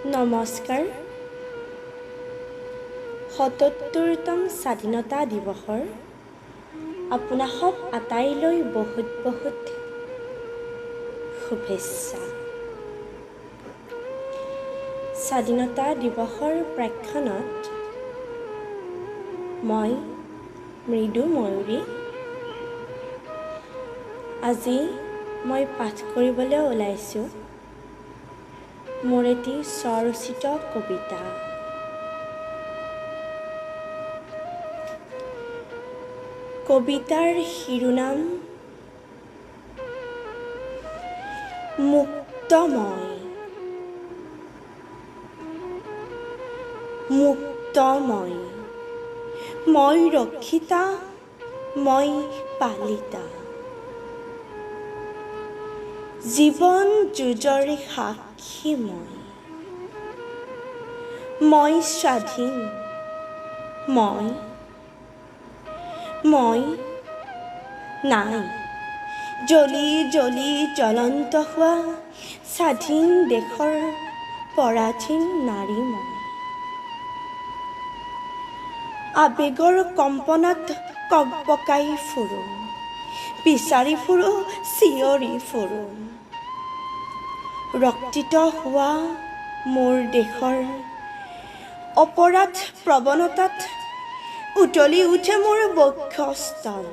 নমস্কাৰ। 77তম স্বাধীনতা দিৱসৰ আপোনাসৱ আটাইলৈ বহুত বহুত শুভেচ্ছা। স্বাধীনতা দিৱসৰ প্ৰাকক্ষণত মই মৃদু ময়ূৰী আজি মই পাঠ কৰিবলৈ ওলাইছোঁ মোৰ এটি স্বৰচিত কবিতা। কবিতাৰ শিৰোনাম মুক্ত মই। মুক্ত মই, মই ৰক্ষিতা, মই পালিতা, জীৱন যুঁজৰ সাক্ষী মই। মই স্বাধীন, মই মই নাই জ্বলি জ্বলি জ্বলন্ত হোৱা স্বাধীন দেশৰ পৰাধীন নাৰী মই। আৱেগৰ কম্পনত ককবকাই ফুৰোঁ, বিচাৰি ফুৰোঁ, চিঞৰি ফুৰোঁ। ৰক্তিত হোৱা মোৰ দেশৰ অপৰাধ প্ৰৱণতাত উতলি উঠে মোৰ বক্ষস্থল,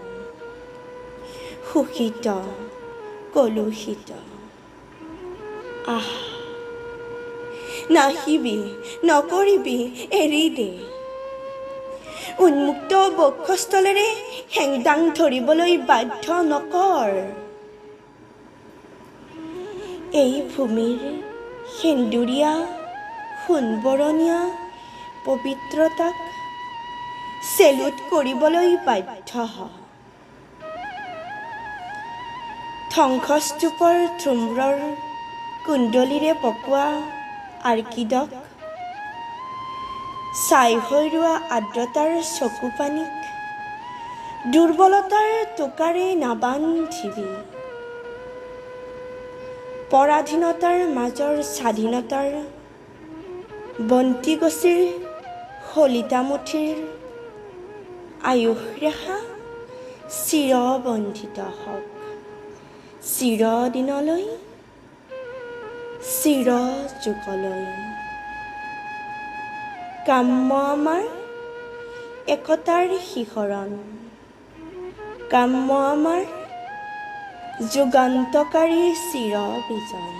শোষিত, কলুষিত। আহ, নাহিবি, নকৰিবি, এৰি দে। উন্মুক্ত বক্ষস্থলেৰে হেংদাং ধৰিবলৈ বাধ্য নকৰ। এই ভূমিৰ সেন্দুৰীয়া সোণবৰণীয়া পবিত্ৰতাক চেলুট কৰিবলৈ বাধ্য হ। ধ্বংসস্তূপৰ ধূম্ৰৰ কুণ্ডলীৰে পকোৱা আৰ্কিডক, ছাই হৈ ৰোৱা আৰ্দ্ৰতাৰ চকুপানীক দুৰ্বলতাৰ টোকাৰে নাবান্ধিবি। পৰাধীনতাৰ মাজৰ স্বাধীনতাৰ বন্তিগছিৰ শলিতামুঠিৰ আয়ুস ৰেখা চিৰবন্ধিত হওক, চিৰদিনলৈ, চিৰযুগলৈ। কাম্য আমাৰ একতাৰ শিহৰণ, কাম্য আমাৰ যুগান্তকাৰী চিৰ বিজয়।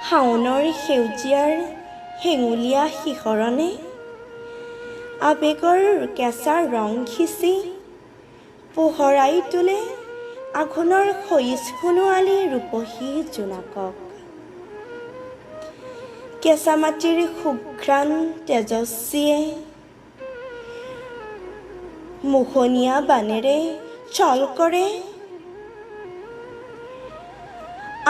শাওনৰ সেউজীয়াৰ হেঙুলীয়া শিহৰণে আৱেগৰ কেঁচা ৰং সিঁচি পোহৰাই তোলে আঘোণৰ সোণোৱালী ৰূপহী জোনাকক। কেঁচা মাটিৰ সুঘ্ৰাণ তেজস্বীয়ে মোহনীয়া বানেৰে ছল কৰে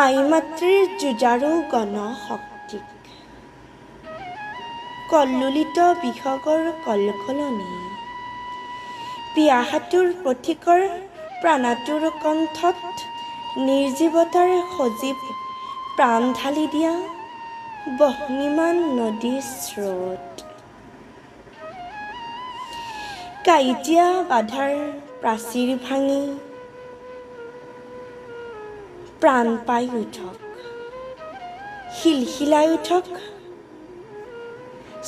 আই মাতৃৰ যুঁজাৰু গণশক্তিক। কল্লোলিত বিহগৰ কলকলনি, পিয়াহাতুৰ পথিকৰ প্ৰাণাতুৰ কণ্ঠত নিৰ্জীৱতাৰ সজীৱ প্ৰাণ ঢালি দিয়া বহ্নিমান নদীৰ স্ৰোত। কাঁইটীয়া বাধাৰ প্ৰাচীৰ ভাঙি প্ৰাণ পাই উঠক, শিলশিলাই উঠক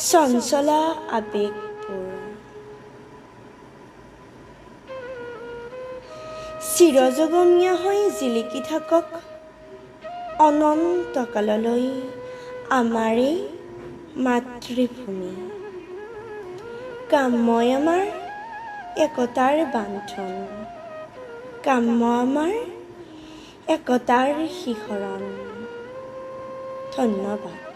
চঞ্চলা আৱেগবোৰ। চিৰযুগমীয়া হৈ জিলিকি থাকক অনন্তকাললৈ আমাৰেই মাতৃভূমি। কাম্যই আমাৰ একতাৰ বান্ধোন, কাম্য আমাৰ একতাৰ শিহৰণ। ধন্যবাদ।